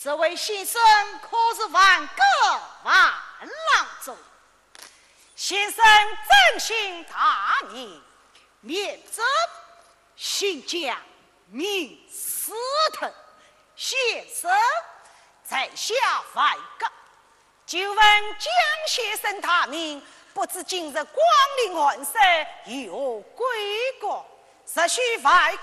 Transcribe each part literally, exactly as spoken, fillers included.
这位先生可是万国万郎中？先生尊姓大名？免责。姓姜，名思腾。先生在下万国。 久闻姜先生大名，不知今日光临寒舍，有何贵干？实需万国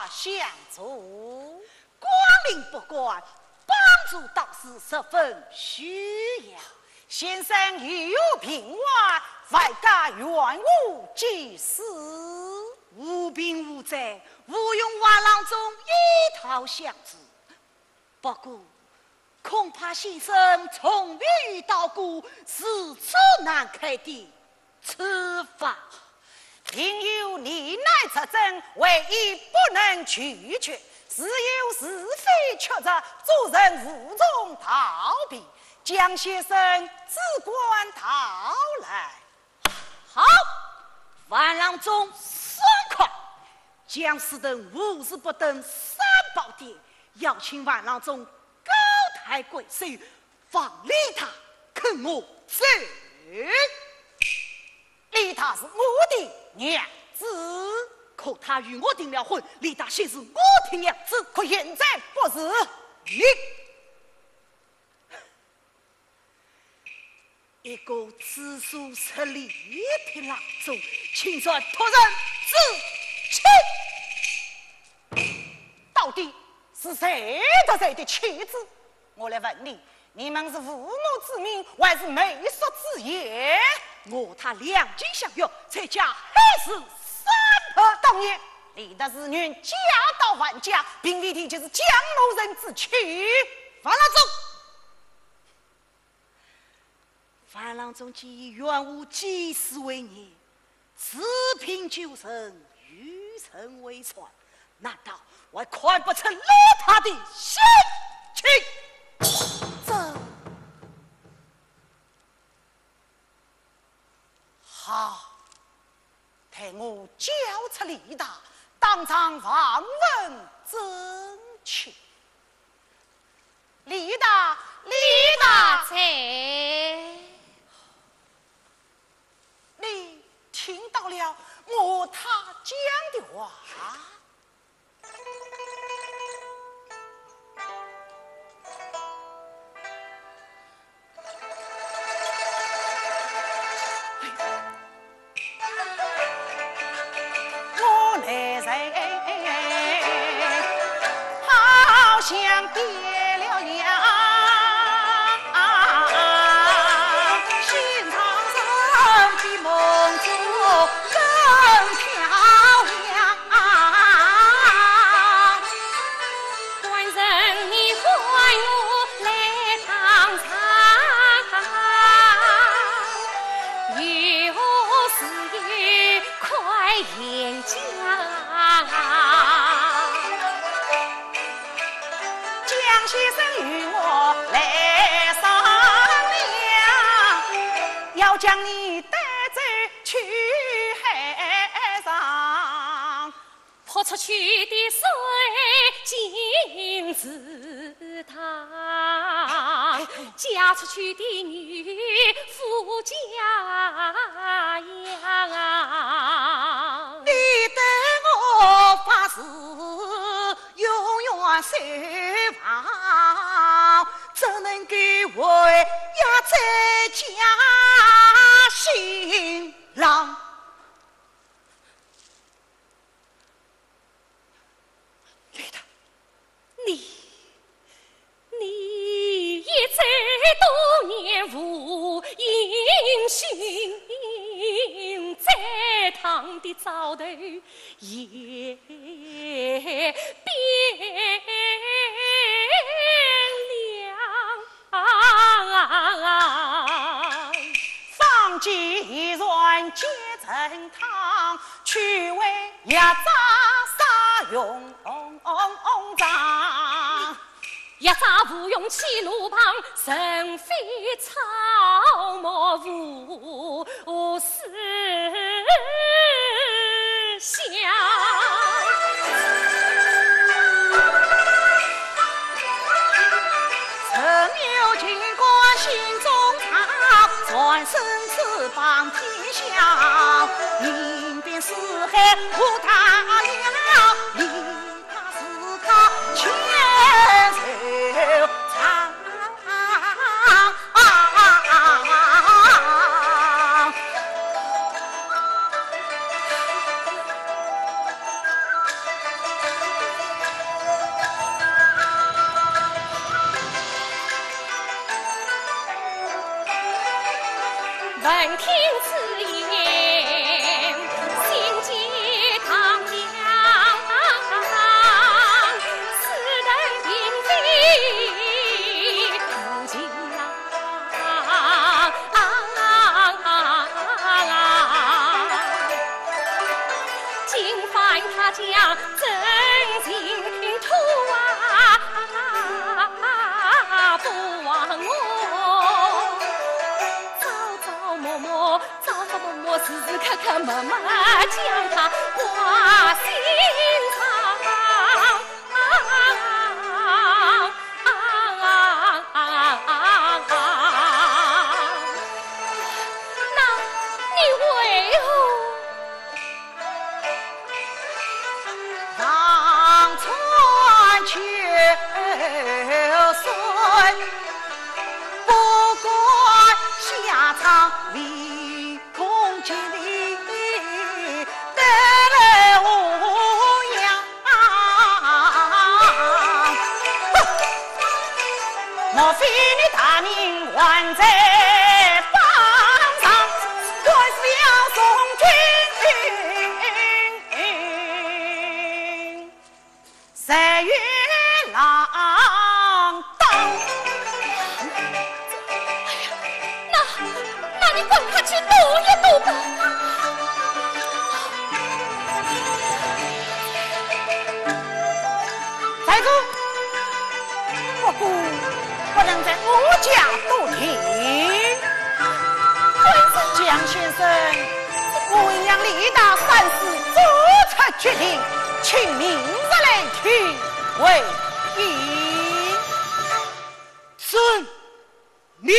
相助。光临不敢，帮助倒是十分需要。先生有何病患，万国愿无济事。无病无灾，无用万郎中一道相助。 不过，恐怕先生从未遇到过事出难开的此法。病由年迈折症，唯一不能拒绝，事由是非曲折，做人无从逃避。姜先生只管到来。 好，万郎中爽快。姜思腾无事不登三宝殿，要请万郎中高抬贵手，望李达肯我走。李达是我的娘子，可他与我订了婚，李达岂是我的娘子？可现在不是。你 一个知书识礼的郎中，竟然托人之妻。到底是谁的谁的妻子？我来问你，你们是父母之命，还是媒妁之言？我他两情相悦，才嫁海誓山盟。当年，李达自愿嫁到万家，并非的就是姜某人之妻。万郎中， 万郎中既已远无济世为念，治病救人，与人为善，难道还看不出李达的心情？这……好，待我叫出李达，当场望闻问切。 李达，李达在。你听到了我他讲的话？ 我来人，好像变了样，心上人比梦中更漂亮。 官人你唤我来当场，有何事快言讲。江先生与我来商量，要将你带走去海上。 泼出去的水浸池塘，嫁出去的女赴家乡。你对我发誓永远守望，怎能够违约再嫁新郎？ 李达，你，你一醉多年无音讯，在堂的灶头也变凉。 方见船皆沉汤，去为夜叉啥用场？夜叉无用起炉旁，人非草木无思想。望天下，名遍四海五大洋，你他是他千手长。闻听此言，心激荡漾，似曾听闻故情啊。今番他将真情吐啊，不枉我朝朝暮暮，朝朝暮暮，时时刻刻默默将他挂心上。那你为何 望穿秋水，不管沙场面孔激烈，得来无恙。莫非你大明还在榜上，官府要送进 在与郎当。那，那你赶快去躲一躲吧。在住，不过 不能在我家多停。江先生，我已让李大三司做出决定，请明日来听回音。遵命。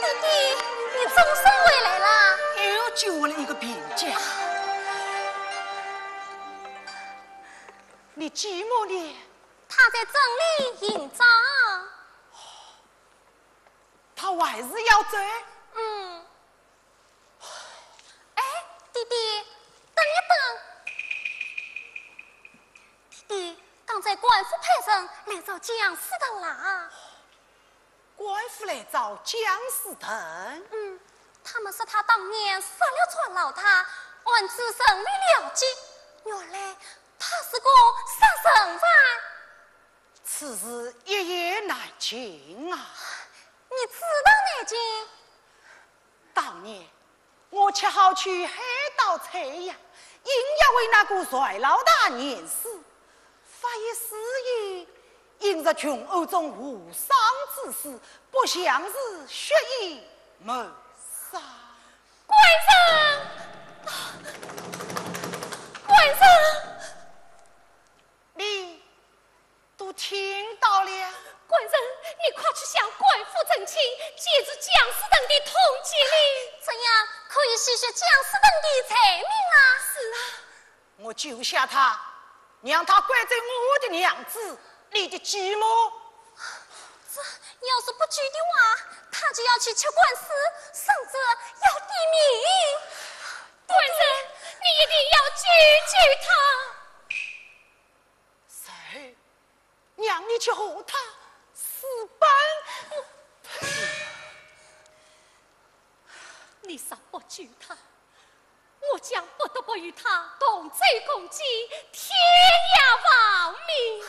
弟弟，你总算回来了。又救我了一个平家。你继母呢？她在镇里营庄。她还是要走？嗯。 哎，弟弟，等一等。弟弟，刚才官府派人来找姜思腾啦。官府来找姜思腾？嗯，他们说他当年杀了船老太，案子仍未了结。原来他是个杀人犯。此事一言难尽啊。你知道难尽？当年我恰好去海盗采药，因要为那个帅老大验尸，发现尸体映着群殴中无伤之势，不像是血雨谋杀。官人！官人！你都听到了？官人，你快去向官府成亲，解除姜思腾的通缉令。这样可以洗雪姜思腾的罪名啊。是啊。我救下他，让他归在我的娘子，你的继母。这要是不救的话，他就要去吃官司，甚至要抵命。官人，你一定要救救他。 谁让你去和他私奔？你若不救他，我将不得不与他同舟共济，天涯亡命。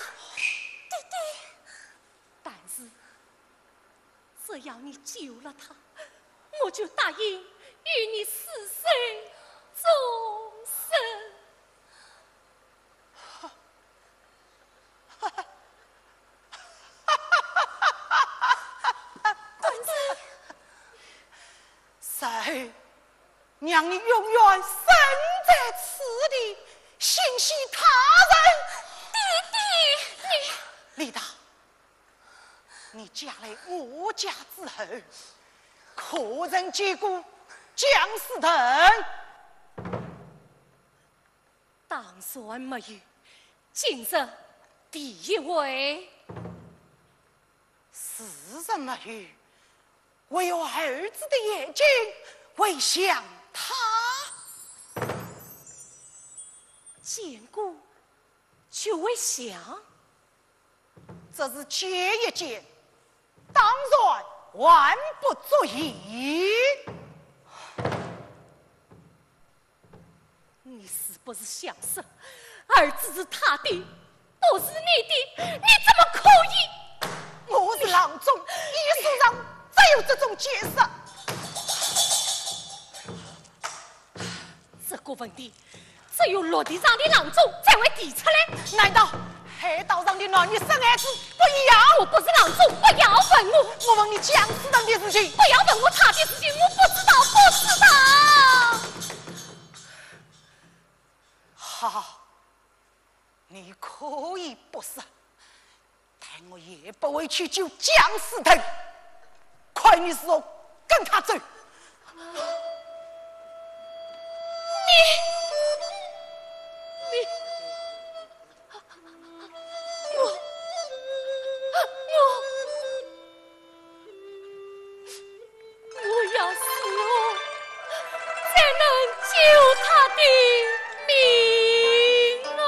爹爹。但是，只要你救了他，我就答应与你厮守终身。 谁让你永远身在此地，心系他人？爹爹，你……李达，你嫁来我家之后，可曾见过姜思腾？ 当然没有，今日第一回。自然没有，唯有儿子的眼睛会像他。见过就会像？ 只是见一见，当然还不足以。你是不是想说，儿子是他的，不是你的？你怎么可以？我是郎中，医书上只有这种解释。这个问题， 只有陆地上的郎中才会提出来。难道海岛上的男女生孩子不一样？我不是郎中，不要问我。我问你姜思腾的事情。不要问我他的事情，我不知道，不知道。好，你可以不说， 但我也不会去救姜思腾，看你如何跟他走。你，你，我，我，我要死了，才能救他的命啊！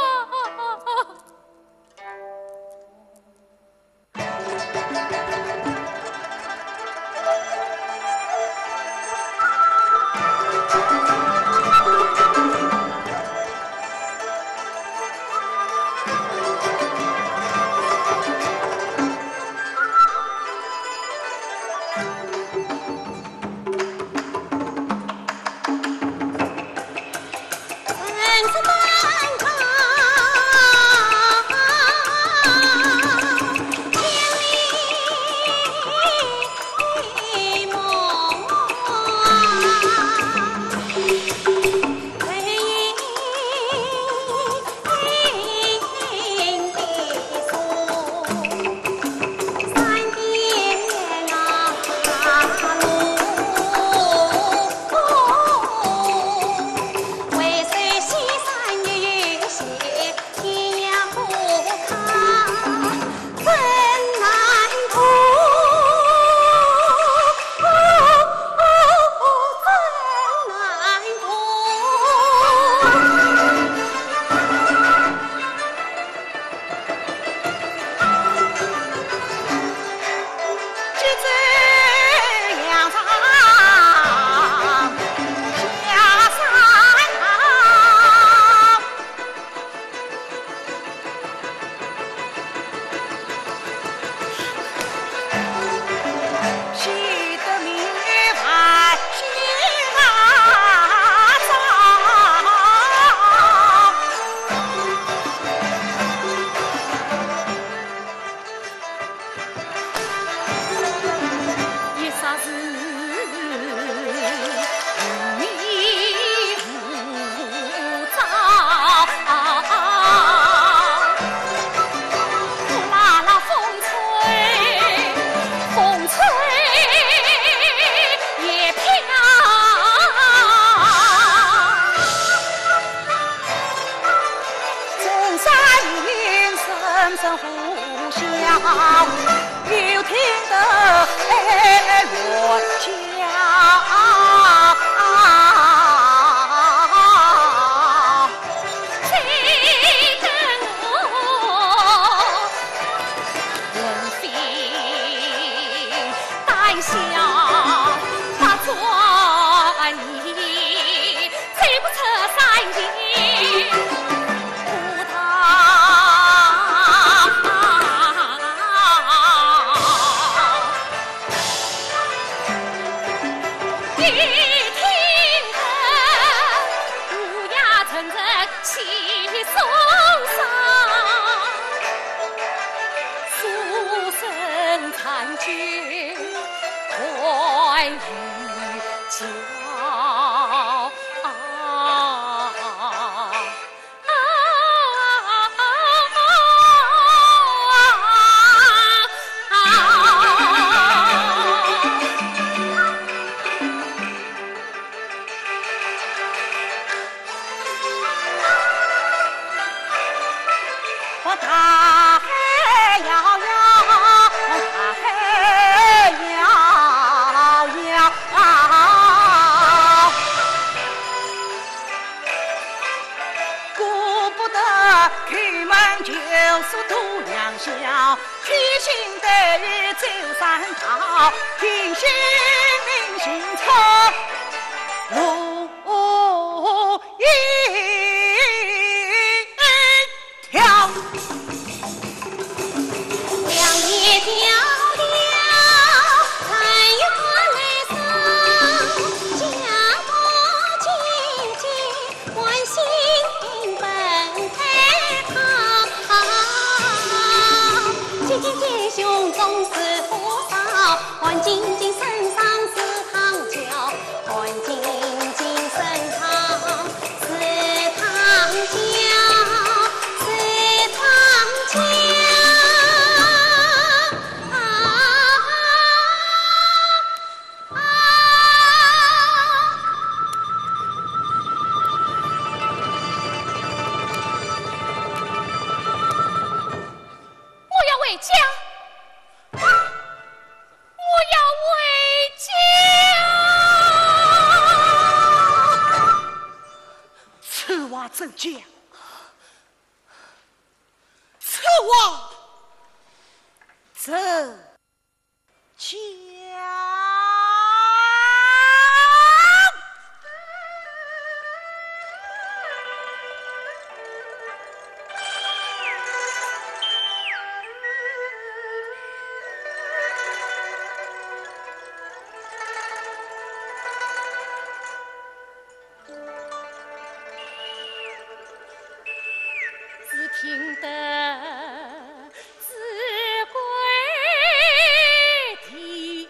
我大海摇摇，我大海摇摇。 顾不得开门求宿度良宵，披星戴月走山道，披星临行出路迢。 我要回家，我要回家。此话怎讲？ 此话怎讲？ 只听得子规啼，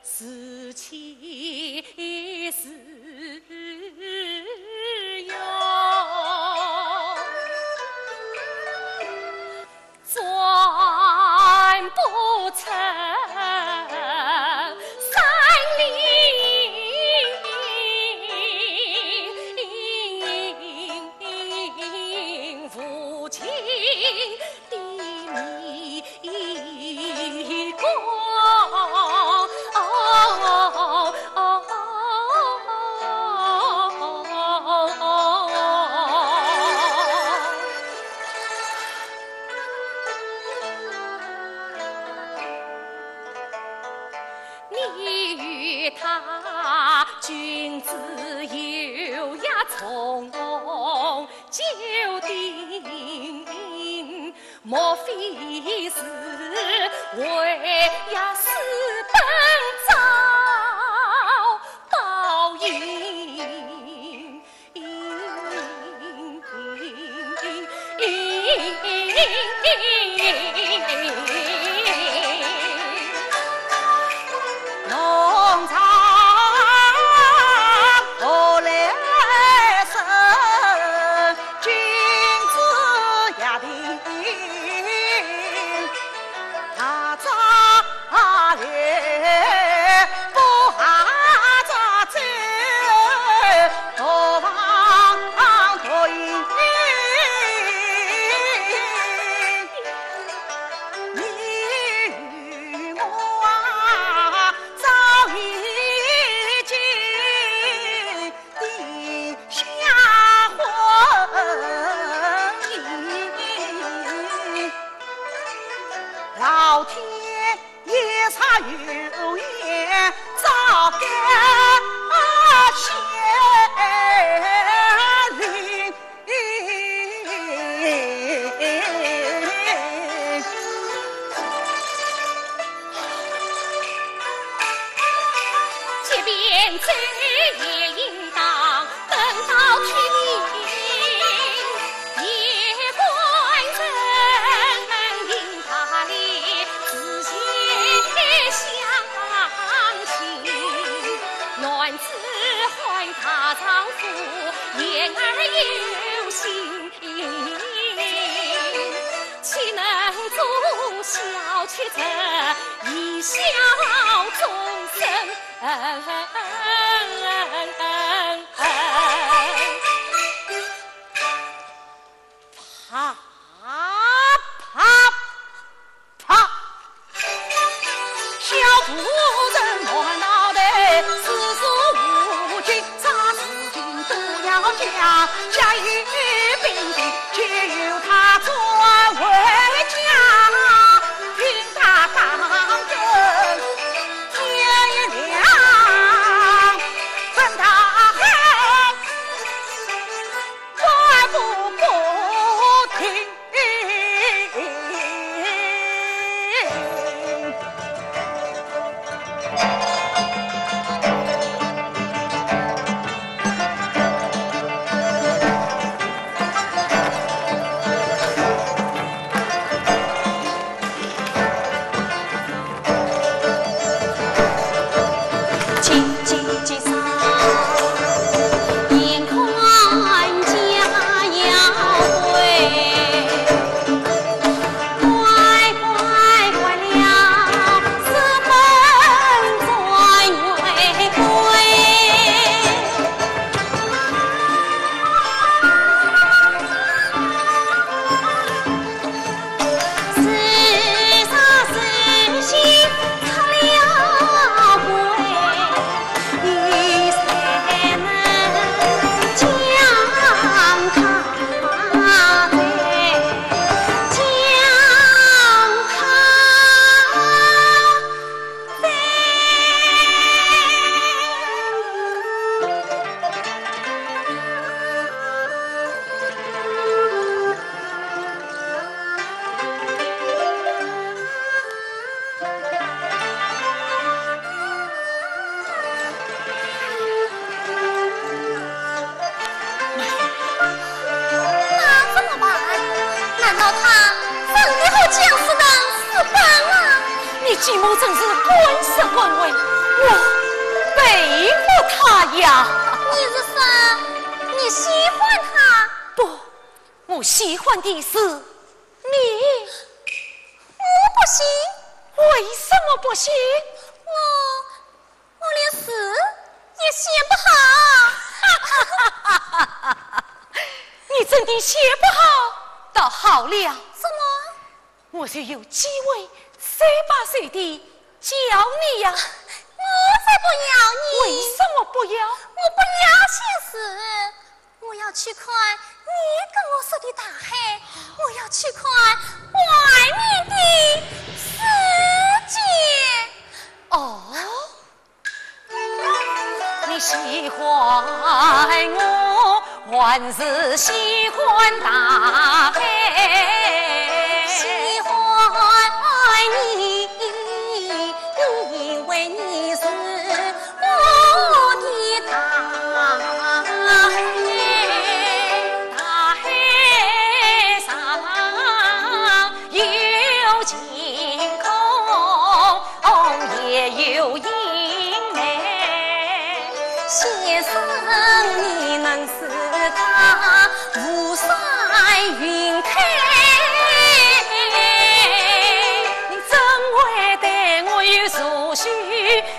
思妻思远。 转不出山林无情的迷宫。 你与他君子有雅从旧定，莫非是为要私奔遭报应？ 老天爷，啥有眼照该仙灵。七折，一笑众生。啪啪啪！小妇人满脑袋四书五经，啥事情都要讲，甲乙丙丁，就由她转回家，听她当真。天一亮，奔大海，关不不停。 那怎么办？难道他真的和姜思达私奔了？你继母真是官色官位，我佩服她呀。你是说你喜欢他？不，我喜欢的是你。我不信。为什么不信？我 我连诗也写不好。你真的写不好？倒好了。怎么？我就有机会手把手地教你呀。我才不要你。为什么不要？我不要写诗，我要去看你跟我说的大海，我要去看外面的世界。哦， 你喜欢我，还是喜欢大海？喜欢你，因为你是我的大海。大海上有晴空， 也有阴霾。先生，你能使他巫山云开？你怎会对我有所许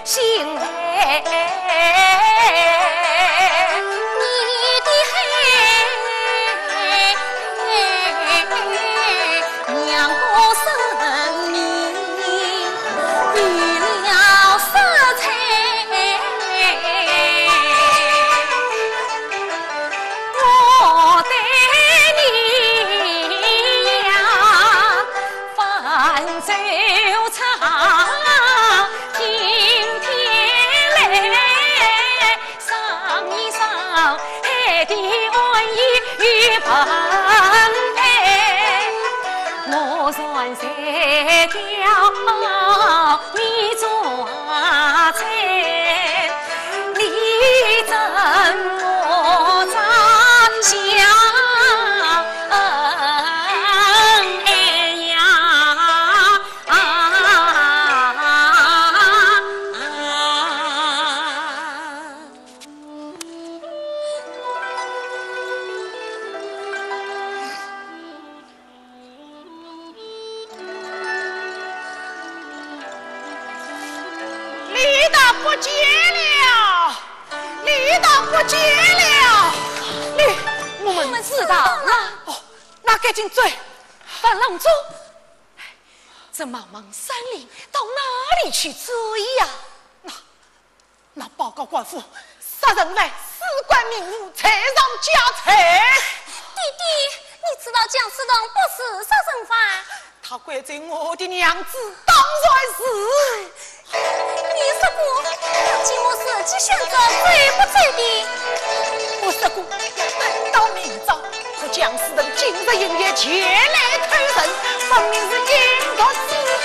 心嘞？你的海 让我生命没了色彩。我对你呀，泛舟长，今天来赏一赏海的岸依与蓬莱。 我船在钓，你抓船，你争我抓，相爱呀。不见了，李唐不见了。李……我们知道了。哦，那赶紧追。樊郎中，这茫茫山林到哪里去追呀？那……那报告官府，杀人犯尸官命户，罪上加罪。爹爹，你知道姜思成不是杀人犯？他拐走我的娘子，当然是……你说过，要经过实际选择，对不对的？我说过，要等到明朝。 可姜思成今日因夜前来投诚，分明是阴毒之人。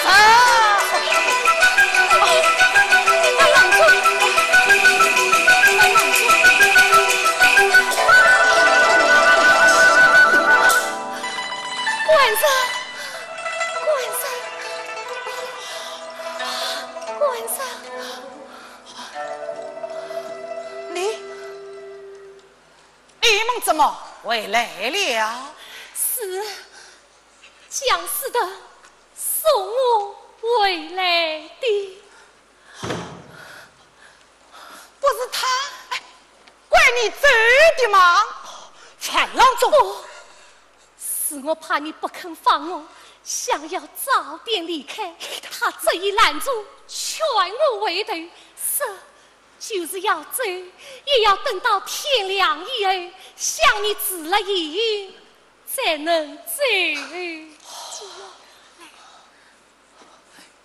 官人，官人，官人。你…… 你们怎么回来了？是，姜思成送我回来的。不是他，哎，拐你走的吗？樊郎中。不，是我怕你不肯放我，想要早点离开，他执意拦住，劝我回头，说 就是要走，也要等到天亮以后，向你辞了行，才能走。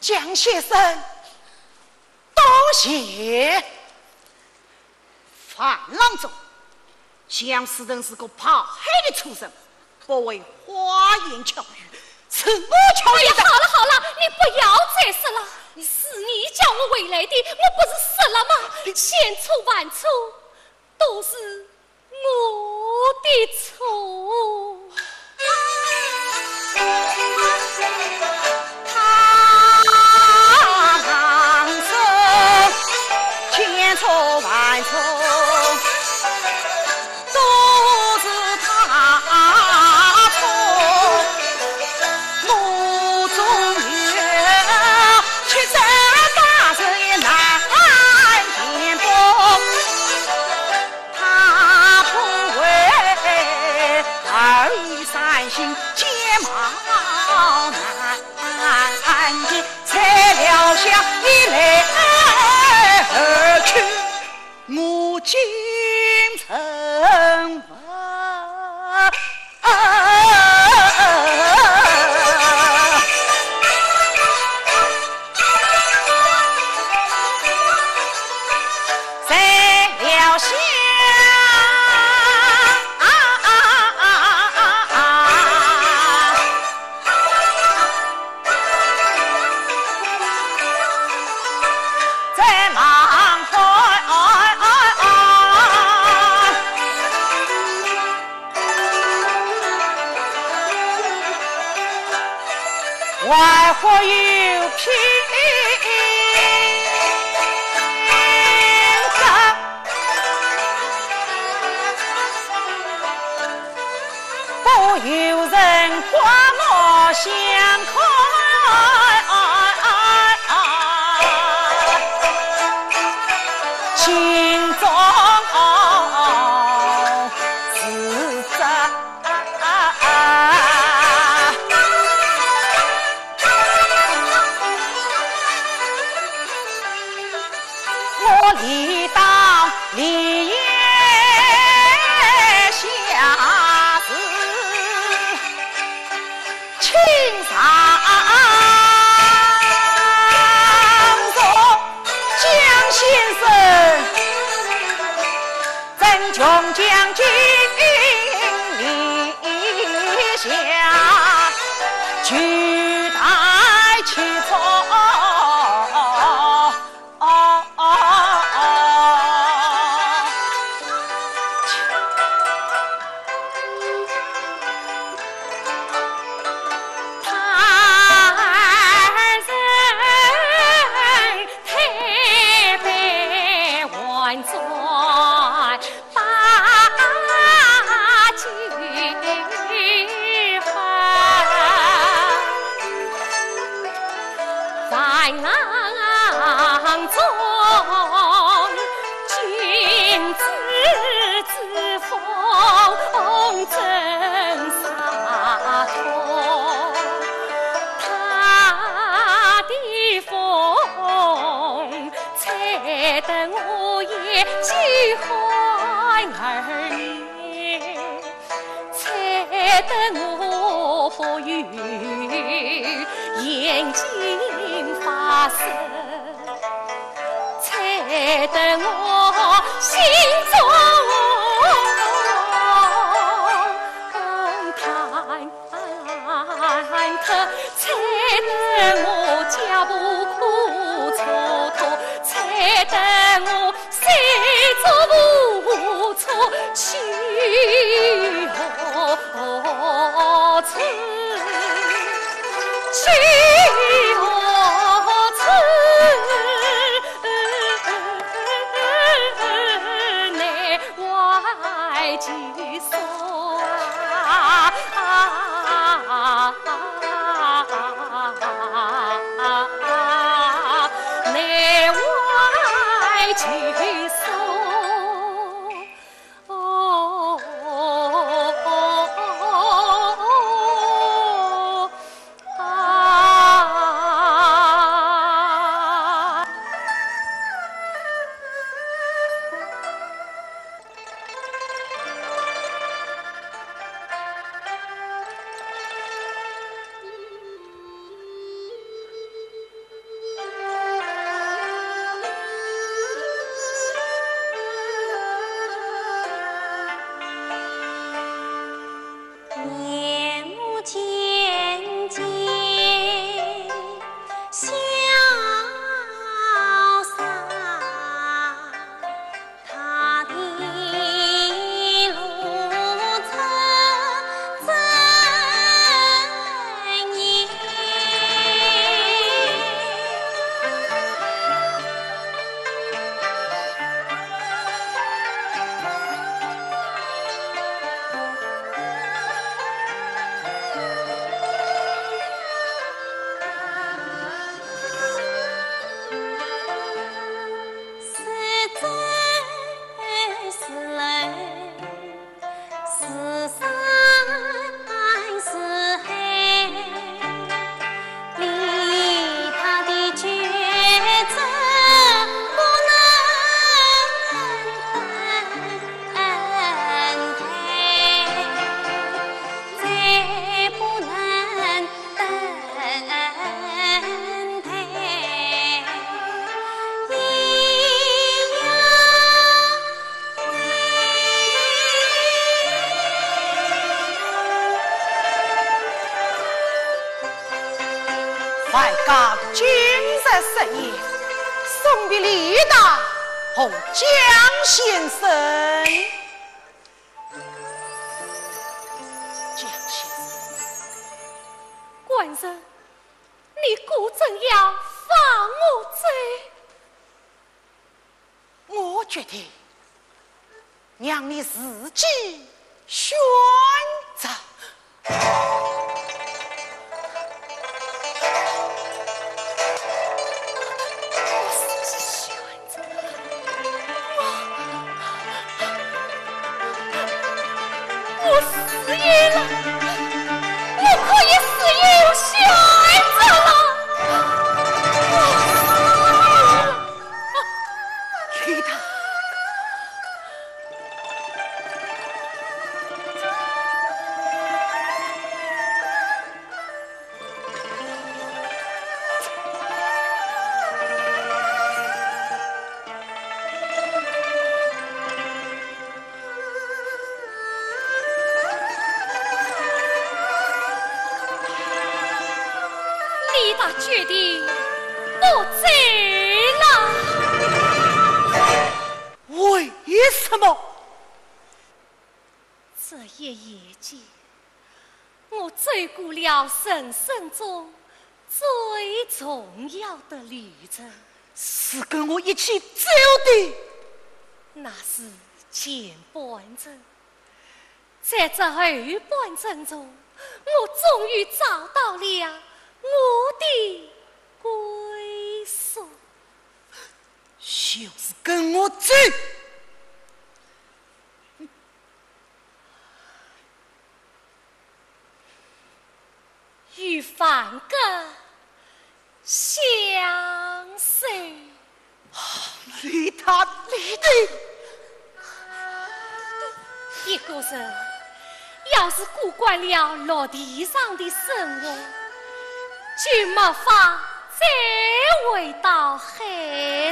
姜先生，多谢。樊郎中， 姜思成是个剽害的畜生，不会花言巧语，是我巧……哎呀，好了好了，你不要再说了。是你叫我回来的，我不是说了吗？千错万错，都是我的错。当中，君子之风真洒脱，他的风吹得我也几欢而眠。 吹得我不由眼睛发酸，吹得我心中忐忑，吹得我脚步可蹉跎，吹得我 手足无措，去何处？去何处？内外求索啊！ 内外求索。万家今日设宴，送别李大和江先生。江先生。官人，你果真要放我走？ 我决定让你自己选择。我自己选择？我，我自由了，我可以自由选择了。我自由了。 李大。李大决定不走了。为什么？这一夜间，我走过了人生中最重要的旅程。是跟我一起走的？那是前半程。 在这后半程中，我终于找到了我的归宿。就是跟我走。与凡哥相守。 李达，李达。一个人要是过惯了陆地上的生活，就没法再回到海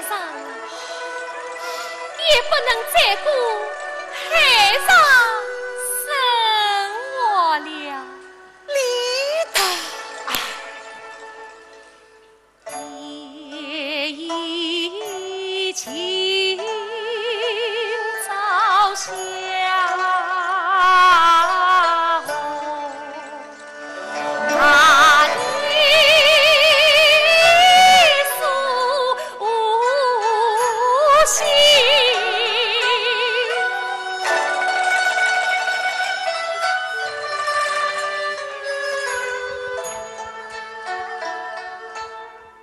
上了，也不能再过海上生活了。李达，哎。 夜已静，朝霞红，那里诉心。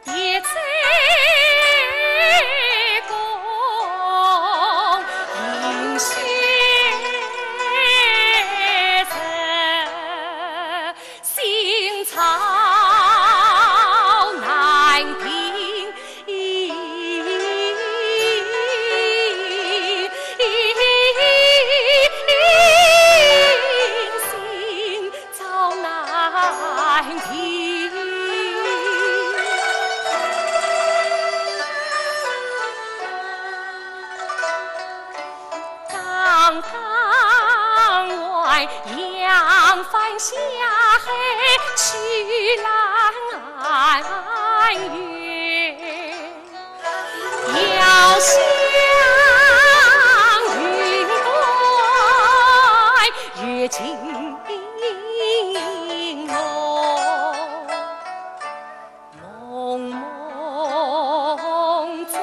别在宫，饮血色，心潮难平。 心潮难平。刚刚还扬帆下海去兰亭。 遥想云端月尽红，梦梦中，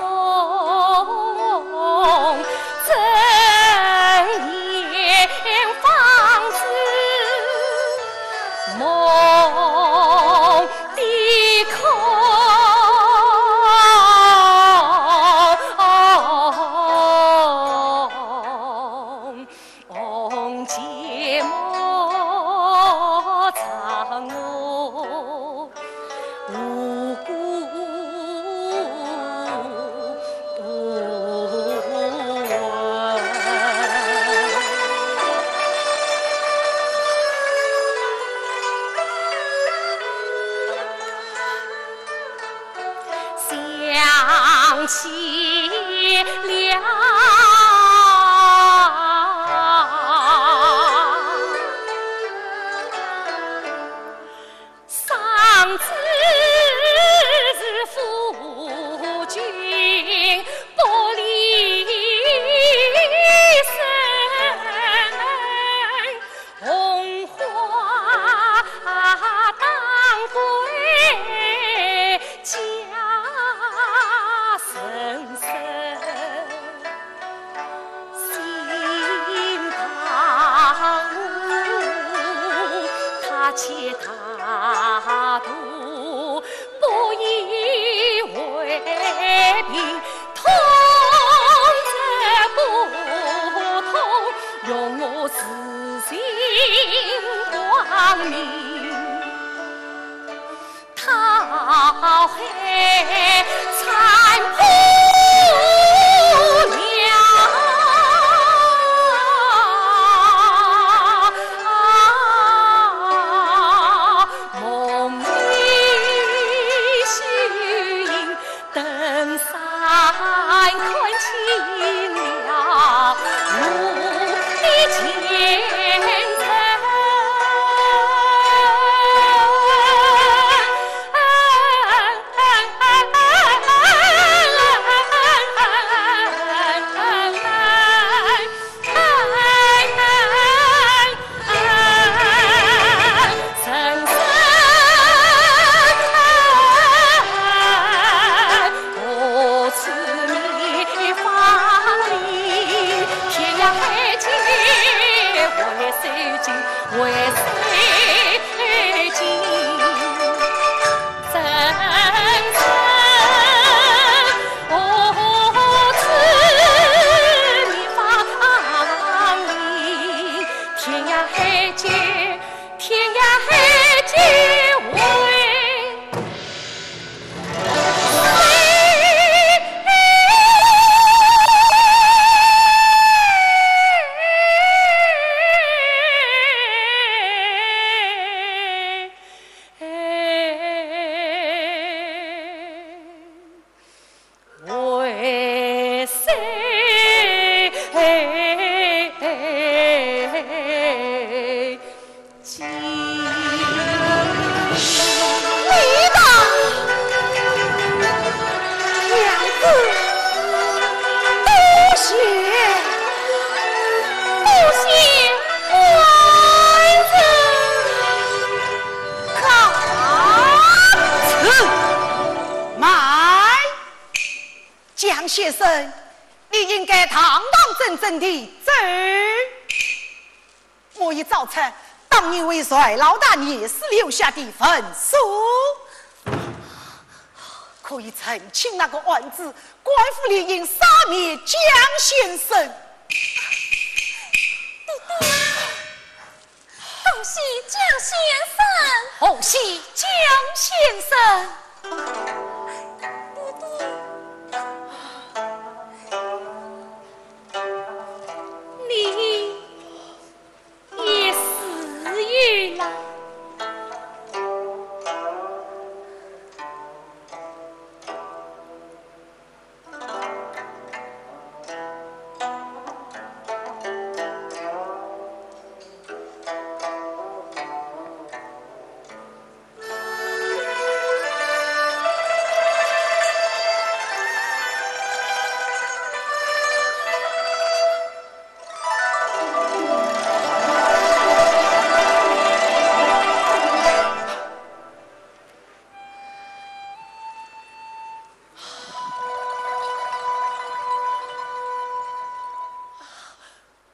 怎言方知梦 的空。寂寞让我无故 想起了 上至父君不离身，红花当归家人参。 心大无，他且大度，不以为凭，痛则不痛，容我自尽光明。 讨海参破了，梦里虚应登山看清了我的前程。江先生，你应该堂堂正正地走。我已找出当年为帅老大验尸留下的文书，可以澄清那个案子，官府理应赦免江先生。恭喜江先生！恭喜江先生！你也死于了。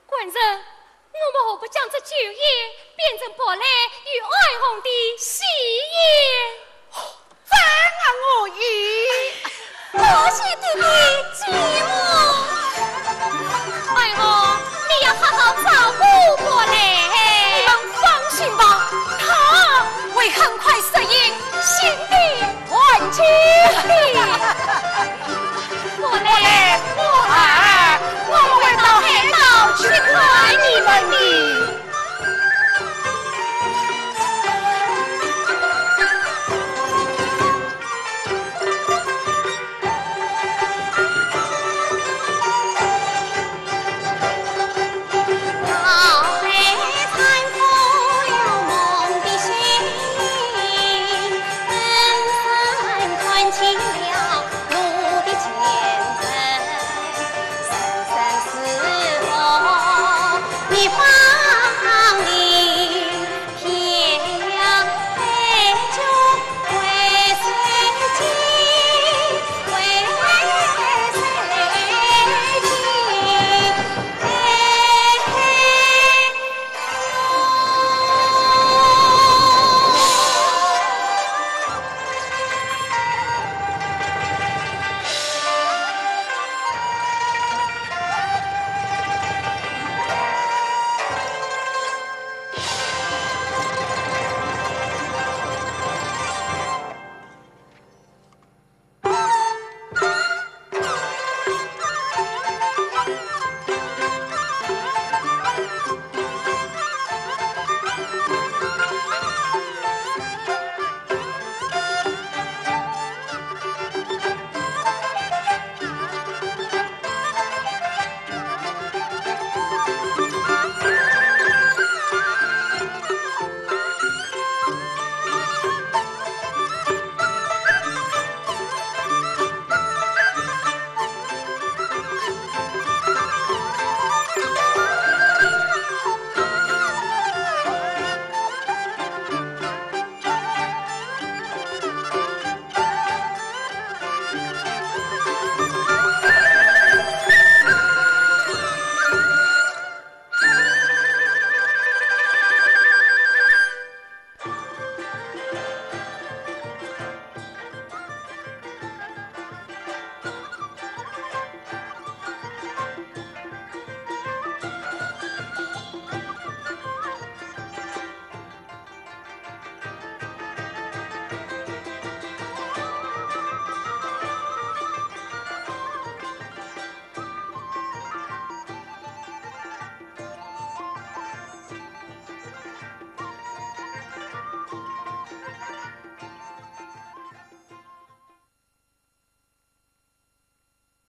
官人，我们何不将这酒宴变成博兰与爱红的喜宴？赞啊，我意。多谢爹爹。